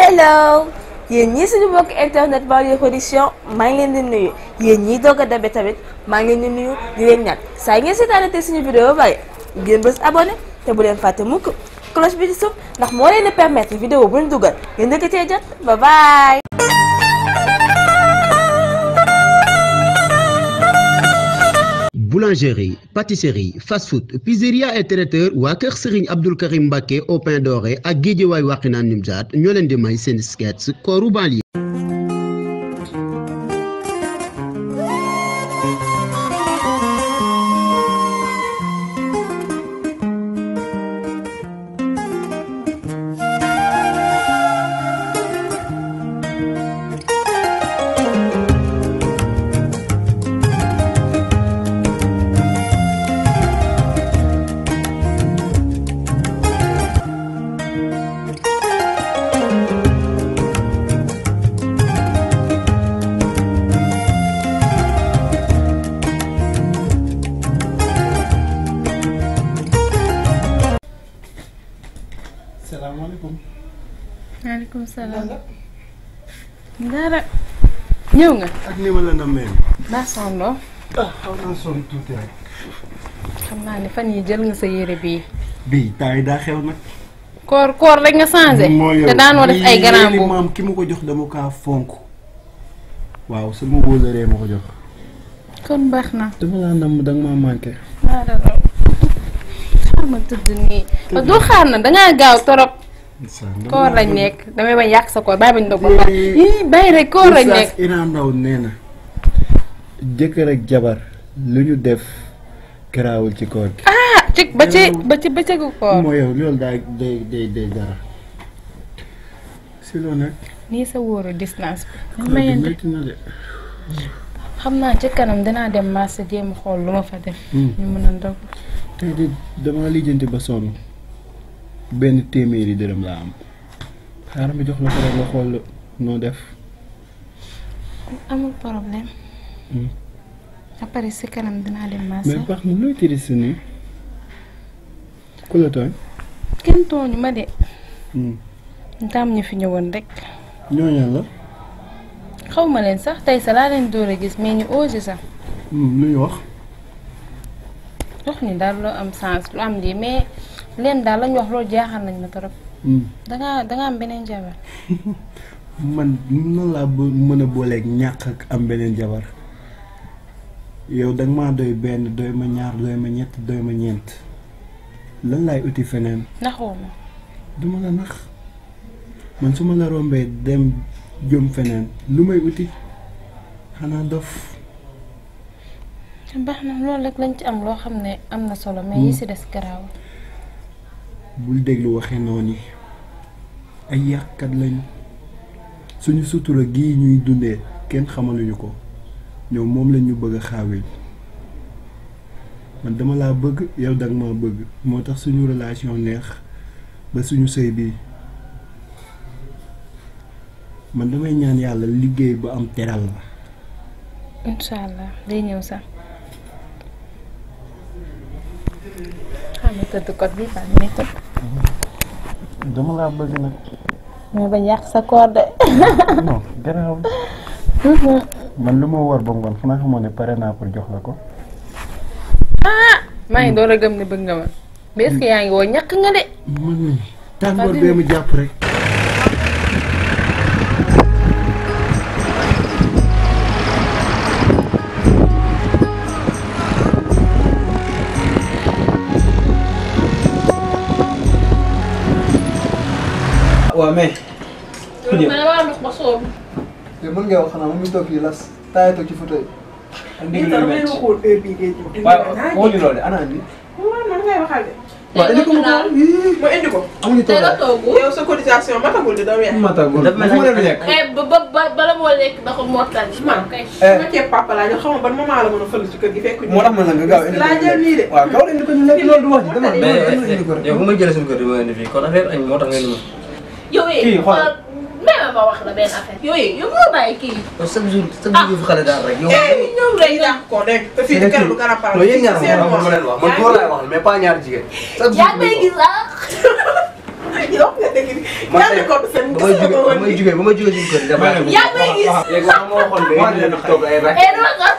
hello yéen ñii suñu mbokk internet Banlieue production maa ngi leen di nuyu yéen ñii doog a dabe tamit maa ngi leen di nuyu di leen ñaan saa ngeen seetaanate suñu vidéo ba pare ngeen bës abonné te bu leen fàtte mukk cloche bi di suuf ndax moo leen di permettre vidéo bu ñu dugal ngeen dëkk cee jot bye bye. Boulangerie, pâtisserie, fast-food, pizzeria et traiteur waa kër Serigne Abdoul Karim Mbacké au pain doré ak Guédiawaye Wakhinane Nimzatt ñoo leen di may seen sketch Kooru Banlieue. Waaleykum salaam. Dara. Ñëw nga. ak ni ma la namee. daa sonn. xaw naa sonn tuuti rek. xam naa ne fan yi jël nga sa yére bii. bii temps yi daa xew nag. koor rek nga changé. te daanoo def ay grand bu maam ki ma ko jox dama kaa fonk. waaw sama wóolëree ma ko jox. kon baax na. dama laa nam danga maa manqué. xaar ma tëdd nii. doo xaar na dangaa gaaw torop. koor lañ nekk damay bañ yàq sa koor bàyyi bañ dog ba pare yii bàyyi rek koor lañ nekk. Ina Ndaw nee na jëkkër ak jabar lu ñu def garaawul ci koor gi. ci bëccëgu koor. moo yow loolu day dara si loolu nag. nii sa wóoru distance bi. koor gi métti na de. xam naa ci kanam dinaa dem marché jéem xool lu ma fa def. ñu mën a ndog. tey de dama lijjanti ba sonn. benn téeméeri dërëm laa am xaaral ma jox la ko rek nga xool noo def. amul problème. après si kanam dinaa dem marché. mais baax na looy triste nii. ku la tooñ. kenn tooñu ma de. daam ñu fi ñëwoon rek. ñooñu la. xaw ma leen sax tey sa laa leen door a gis mais ñu osé sax. lu ñu wax. wax ni daal loo am sens lu am lii mais. leen daal lañ wax loolu jaaxal nañ ma torop. danga am beneen jabar. man nan laa mën a booleeg ñàkk ak am beneen jabar yow danga maa doy benn doy ma ñaar doy ma ñett doy ma ñeent lan laay uti feneen. naxoo ma. duma la nax man su ma la rombee dem jëm feneen lu may uti xanaa dof. baax na loolu rek lañ ci am loo xam ne am na solo mais yi si des garaaw. bul déglu waxee noonu yi ay yàqkat lañu suñu sutura gii ñuy dundee kenn xamaluñu ko ñoom moom lañ ñu bëgg a xaawil man dama laa bëgg yow danga ma bëgg moo tax suñu relation neex ba suñu sëy bii man damay ñaan yàlla liggéey ba am teral la. incha allah day ñëw sax. xam nga tëdd kot bi fan ne tëdd. dama laa bëgg nag. mais bañ yàq sa koor de. non gannaaw. man lu ma war ba ngoon xanaa xamoon ne pare naa pour jox la ko. maa ngi door a gëm ne bëgg nga ma. mais est-ce que yaa ngi woo ñàkk nga de. man tàngoor bee mu jàpp rek. waaw mais. loolu man damaa dox ba soobu. te mën nga wax xanaa moom mi toog fii las taay toog ci fauteuil. ak ndigg yu métti waaw waxuñu loolu de ana andi. man ngay waxal de. waaw indi ko ma indi ko. amuñu tey la toog toogu. yow sa cotisation matagul de doo weex. matagul dafa fu mu leen lekk. bala moo lekk da ko mottali. man kay. sama ceeb papa laa jox xam nga ban moment la mën a fël ci kër gi fekk ñu. moo tax ma la nga gaaw indi ko laa jël nii de. waaw gaaw indi ko ñu lekk loolu du wax ji dama indi ko rek. yow bu ma jëlee suñu kër yi ma indi fii kon affaire añ moo tax ngeen di yow kii xool même ma wax la benn affaire. yow moo bàyyi kii. chaque jour fu xale daal rek yow. ñoom rek ñàkk ko dégg te fii di kër bu garab non yéen ñaar ma leen wax man góor laay wax mais pas ñaari jigéen. yaa ngi gis yow nga dégg ni. ñaata ko seen ba may jógee suñu kër dama yaa may gis. léegi ma waxoon ba leen toog ay rek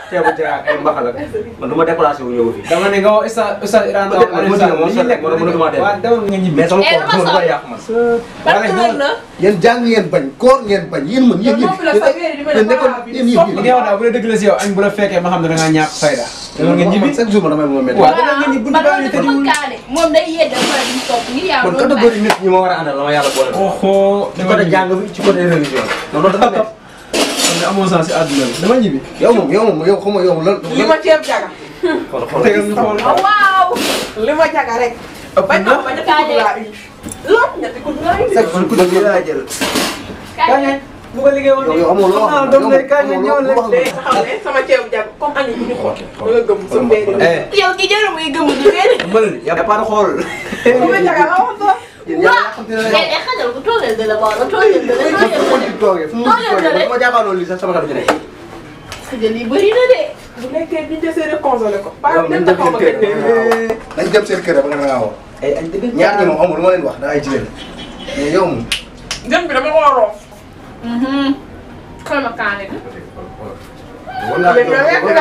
ceebu ci ay mbaxal ak man du ma déplacé wu ñëw fi dama ne nga wax Oustaz Iran mo nga ñibbi mais sama ko do yàq man yéen jàng ngeen bañ koor ngeen bañ yéen man yéen li nga wax daal bu la dëgg la si yow añ bu la fekkee ma xam ne da ngaa ñàkk fayda dama nga ñibbi chaque jour damay mo mel waaw dama nga ñibbi buntu baa ngi tëjul moom day yedda fa di topp ngir yaa kon catégorie nit ñi ma war a àndal la ma yàlla boole oho ci côté jàng bi ci côté religion non non dafa métti kon amoo sens si àdduna bi dama ñibbi yow xam nga yow lan li ma ceeb jaga tegal ñu xool waaw li ma jaga rek bañ na bañ a laa indi loolu ñetti ko laa indi chaque jour ku dëgg laa jël kañe bu ko liggéey woon yow amoo loo xam doom lay kañe ñëw la xam ne sama ceeb jaga comme añu bu ñu xool da nga gëm sa mbéy yow ki jël muy gëm di fene mbal ya pas xool li ma jaga la wax doon xajal ko tooleel de la ba la tooleel de la ma jàkkaarloo lii sax sama kàddu gi nekk xajal yi bëri na de bu nekkee biñ desee reconsolé ko pas dem taxaw ba dañ dem seen kër ba nga ngaaw ay ñaar ñi moom amul lu ma leen wax da ay jigéen mais yow moom dem bi dama ko war a roof xool ma kaane bi wala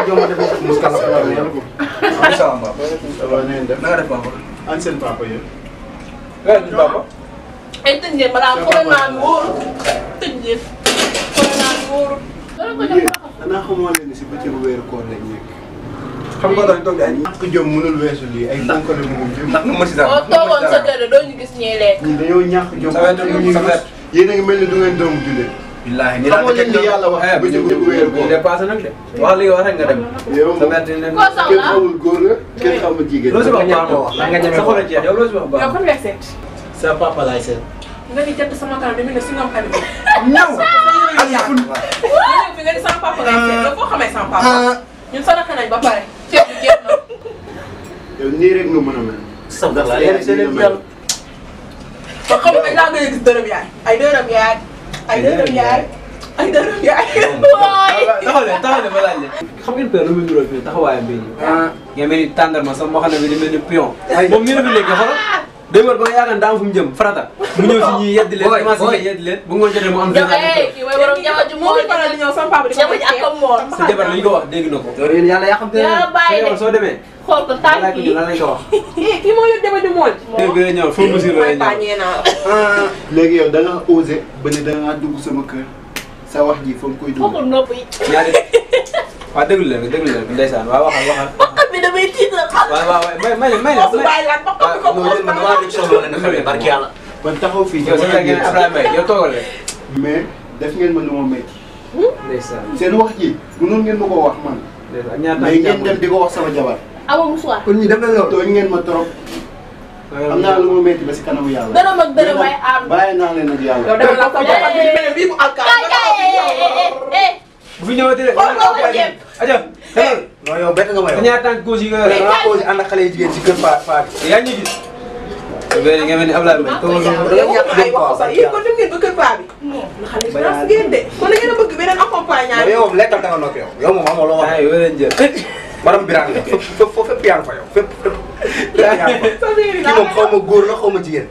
jox ma def muskal la inshallah na nga def papa an seen papa yéen papa ay tëj ngeen balaa corona bi wóoru tëj ngeen corona bi wóoru danaa xamoo leen ni si bëccëgu weeru koor lañ nekk xam nga dañ toog di ay ñàkk jom mënul weesu lii ay fonkale moom jëm ndax ma si dara boo toogoon sa kër doo ñu gis ñuy lekk ñun dañoo ñàkk jom yéen a ngi mel ni du ngeen doomu jullit billahi ni xamoo leen ni yàlla wax bëccëgu weeru koor dépassé nag de wax li wax rek nga dem yow sa bett leen koo soxla kenn xamul góor nga kenn xamul jigéen loo si wax baax na wax nga ñeme sa xol a jeex yow loo si wax baax yow kon nga seet sa papa laay seet nga ni jënd sama kanam demi ne si ngam xarit ñaw ñëw fi nga ni sama papa ngay seet yow foo xamee sama papa ñun sadaka nañ ba pare ceeb bi jeex na yow nii rek nga mën a mel sax la yéen seen yàlla ba xam nga laa nga gis dërëm yaay ay dërëm yaay ay dërëm yaay ay dërëm yaay taxawle ma laaj leen xam ngeen père lu muy dural fii taxawaayam bii nii nga mel ni tàndarma sama moo xam ne bi di mel ni pion moom mii la fi nekk xoolal day war ba nga yaakaar daa am fu mu jëm farata mu ñëw si ñii yeddi leen commencé yeddi leen bu ngoon jotee mu am kii mooy borom jabar ji moo faral di ñëw sama papa di ko jabar ji ak moom sa jabar li ñu ko wax dégg na ko loolu yéen yàlla yaa xam te yaa bàyyi de soo demee xool ko tànk laaj ko ñu lan lañ ko wax kii moo yor jabar di mool dégg nga ñëw foo mesure la ñëw pañee naa léegi yow da nga osé ba ne da nga dugg sama kër sa wax ji fa nga koy dugg waxul nopp yi ñaari waaw déglu leen ndeysaan waaw waxal bakkan bi damay tiital xam waaw may la su bàyyi laat bakkan bi ko non yéen man damaa dégg soxla leen xamee barki yàlla man taxaw fii yow sa ngeen Abdoulaye Mbaye yow toogal rek mais def ngeen ma lu ma métti ndeysaan seen wax ji mënoon ngeen ma ko wax man ndeysaan ñaar mais ngeen dem di ko wax sama jabar awa musuwaar kon ñi dem nañ loolu tooñ ngeen ma trop am naa lu ma métti ba si kanamu yàlla dërëm ak dërëm ay am bàyyi naa leen ak yàlla yow dama la ko jox bi mel bii bu alkaat bu fi ñëwatee de aja non yow bett nga ma yow ñaar tànk gauche yi nga da nga posé ànd ak xale yi jigéen ci kër Faat yaa ngi gis wér nga mel ni Abdoulaye Mbaye toogal ay wax sax yéen kon dem ngeen ba kër paa bi na xale France ngeen de kon da ngeen a bëgg beneen accompagnant yow moom lekkal da nga nokk yow moom amoo loo wax ay wér jël madame Birane nga fépp yaa ngi fa yow fépp yaa ngi fa kii moom xaw ma góor la xaw ma jigéen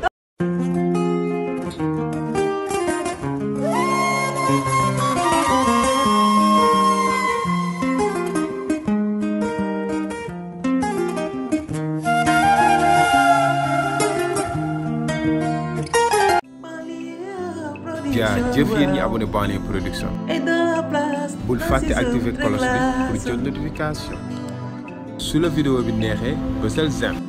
jëf yéen ñi abonné Banlieue production bul fàtte activer cloche bi pour jot notification su la vidéo bi neexee bësal j'aime